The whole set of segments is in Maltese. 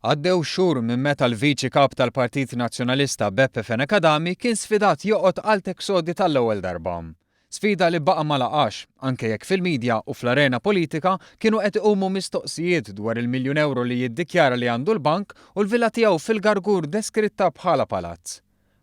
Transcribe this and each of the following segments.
Għaddew xhur minn meta l-Viċi Kap tal-Partit Nazzjonalista Beppe Fenech Adami kien sfidat joqgħod għal tax audit għall-ewwel darba. Sfida li baqa' ma laqax, anke jekk fil-media u fl-arena politika kienu qed iqumu mistoqsijiet dwar il-miljun ewro li jiddikjara li għandu l-bank u l-villa tiegħu fil-Gargur deskritta bħala palazz.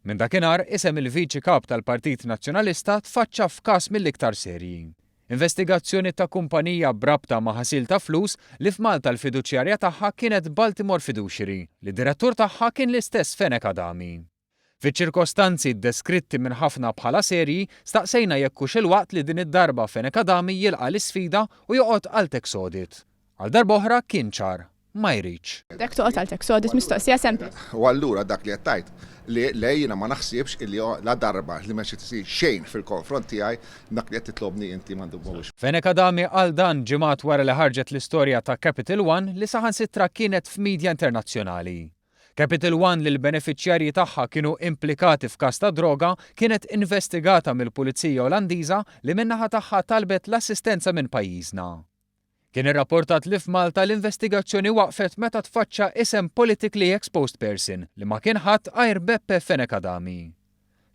Minn dakinhar, isem il-Viċi Kap tal-Partit Nazzjonalista tfaċċa f'każ mill-iktar serji. Investigazzjoni ta' kumpanija b'rabta ma' ħasil ta' flus li f'Malta l-fiduċjarja tagħha kienet Baltimore Fiduciary, li d-direttur tagħha kien l-istess Fenech Adami. Fiċ-ċirkostanzi deskritti minn ħafna bħala serji, staqsejna jekk hux il-waqt li din id-darba Fenech Adami jilqa' l-isfida u joqgħod għal tax audit. Għal darb'oħra kien ċar. Ma jridx. Jekk toqgħod għal tax audit mistoqsija sempliċi. U allura dak li qed tgħid li le jiena ma naħsibx illi la darba li m'hemmx qed isir xejn fil-konfront tiegħi dak li qed titlobni inti m'għandu mhuwiex. Fenech Adami qal dan ġimgħat wara li ħarġet l-istorja ta' Capital One li saħansitra kienet f'media internazzjonali. Capital One li l-benefiċjarji tagħha kienu implikati f'każ ta' droga kienet investigata mill-Pulizija Olandiża li min-naħa tagħha talbet l-assistenza minn pajjiżna. Kien irrapportat li f'Malta l-investigazzjoni waqfet meta tfaċċa isem politically exposed person li ma kien ħadd għajr Beppe Fenech Adami.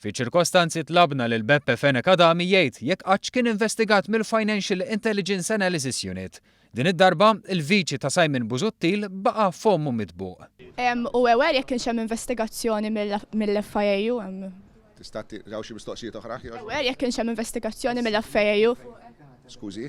Fiċ-ċirkostanzi tlabna lil Beppe Fenech Adami jgħid jekk qattx kien investigat mill-Financial Intelligence Analysis Unit. Din id-darba, il-viċi ta' Simon Busuttil baqa' fommu mitbuq. U aware jekk kienx hemm investigazzjoni mill-FIAU? Tista' hawn xi mistoqsijiet oħra? Aware jekk kienx hemm investigazzjoni mill-FIAU? Skużi?